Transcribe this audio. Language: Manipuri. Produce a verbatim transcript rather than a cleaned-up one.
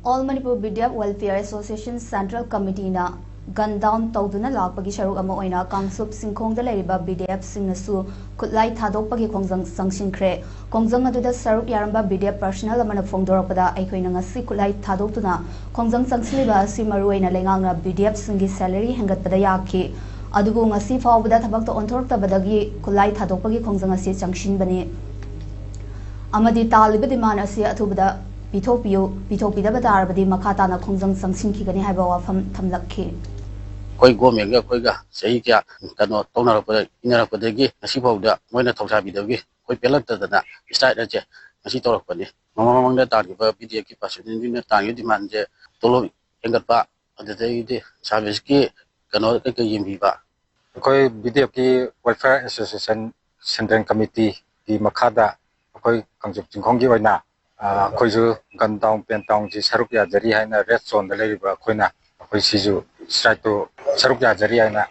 All Manipur B D F Welfare Association Central Committeeꯅ gun down ꯇꯧꯗꯨꯅ ꯂꯥꯛꯄꯒꯤ ꯁꯔꯨꯛ ꯑꯃ ꯑꯣꯏꯅ ꯀꯥꯡꯆꯨꯞ ꯆꯤꯡꯈꯣꯡꯗ ꯂꯩꯔꯤꯕ B D Fꯁꯤꯡꯅꯁꯨ ꯈꯨꯠꯂꯥꯏ ꯊꯥꯗꯣꯛꯄꯒꯤ ꯈꯣꯡꯖꯪ ꯆꯪꯁꯤꯟꯈ꯭ꯔꯦ꯫ ꯈꯣꯡꯖꯪ ꯑꯗꯨꯗ ꯁꯔꯨꯛ ꯌꯥꯔꯝꯕ B D F personnel ꯑꯃꯅ ꯐꯣꯡꯗꯣꯔꯛꯄꯗ, ꯑꯩꯈꯣꯏꯅ ꯉꯁꯤ ꯈꯨꯠꯂꯥꯏ ꯊꯥꯗꯣꯛꯇꯨꯅ ꯈꯣꯡꯖꯪ ꯆꯪꯁꯤꯜꯂꯤꯕ ꯑꯁꯤ ꯃꯔꯨꯑꯣꯏꯅ ꯂꯩꯉꯥꯛꯅ B D Fꯁꯤꯡꯒꯤ salary ꯍꯦꯟꯒꯠꯄꯗ ꯌꯥꯈꯤ꯫ ꯑꯗꯨꯕꯨ ꯉꯁꯤ ꯐꯥꯎꯕꯗ ꯊꯕꯛꯇ ꯑꯣꯟꯊꯣꯔꯛꯇꯕꯗꯒꯤ ꯈꯨꯠꯂꯥꯏ ꯊꯥꯗꯣꯛꯄꯒꯤ ꯈꯣꯡꯖꯪ ꯑꯁꯤ ꯆꯪꯁꯤꯟꯕꯅꯤ꯫ ꯑꯃꯗꯤ ꯇꯥꯜꯂꯤꯕ demand ꯑꯁꯤ ꯑꯊꯨꯕꯗ ꯄꯤꯊꯣꯛꯄꯤꯌꯨ, ꯄꯤꯊꯣꯛꯄꯤꯗꯕ ꯇꯥꯔꯕꯗꯤ ꯃꯈꯥ ꯇꯥꯅ ꯈꯣꯡꯖꯪ ꯆꯪꯁꯤꯟꯈꯤꯒꯅꯤ ꯍꯥꯏꯕ ꯋꯥꯐꯝ ꯊꯝꯂꯛꯈꯤ꯫ ꯑꯩꯈꯣꯏ governmentꯒ ꯑꯩꯈꯣꯏꯒ ꯆꯍꯤ ꯀꯌꯥ ꯀꯩꯅꯣ ꯇꯧꯅꯔꯛꯄꯗ, ꯏꯟꯅꯔꯛꯄꯗꯒꯤ ꯉꯁꯤ ꯐꯥꯎꯗ ꯃꯣꯏꯅ ꯊꯧꯁꯥꯕꯤꯗꯕꯒꯤ ꯑꯩꯈꯣꯏ ꯄꯦꯜꯂꯛꯇꯗꯅ strike ꯑꯁꯦ ꯉꯁꯤ ꯇꯧꯔꯛꯄꯅꯤ꯫ ꯃꯃꯥꯡ ꯃꯃꯥꯡꯗ ꯇꯥꯈꯤꯕ B D Fꯀꯤ personnelꯁꯤꯡꯅ ꯇꯥꯈꯤꯕ demandꯁꯦ ꯇꯣꯂꯣꯞ ꯍꯦꯟꯒꯠꯄ, ꯑꯗꯨꯗꯒꯤꯗꯤ serviceꯀꯤ ꯀꯩꯅꯣ ꯀꯩꯀꯩ ꯌꯦꯡꯕꯤꯕ꯫ ꯑꯩꯈꯣꯏ B D Fꯀꯤ Welfare Association Central Committeeꯒꯤ ꯃꯈꯥꯗ ꯑꯩꯈꯣꯏ ꯀꯥꯡꯆꯨꯞ ꯆꯤꯡꯈꯣꯡꯒꯤ ꯑꯣꯏꯅ, ꯑ, ꯑꯩꯈꯣꯏꯁꯨ gun down, pen downꯁꯤ ꯁꯔꯨꯛ ꯌꯥꯖꯔꯤ ꯍꯥꯏꯅ red zoneꯗ ꯂꯩꯔꯤꯕ ꯑꯩꯈꯣꯏꯅ, ꯑꯩꯈꯣꯏ ꯁꯤꯁꯨ strikeꯇꯨ ꯁꯔꯨꯛ ꯌꯥꯖꯔꯤ ꯍꯥꯏꯅ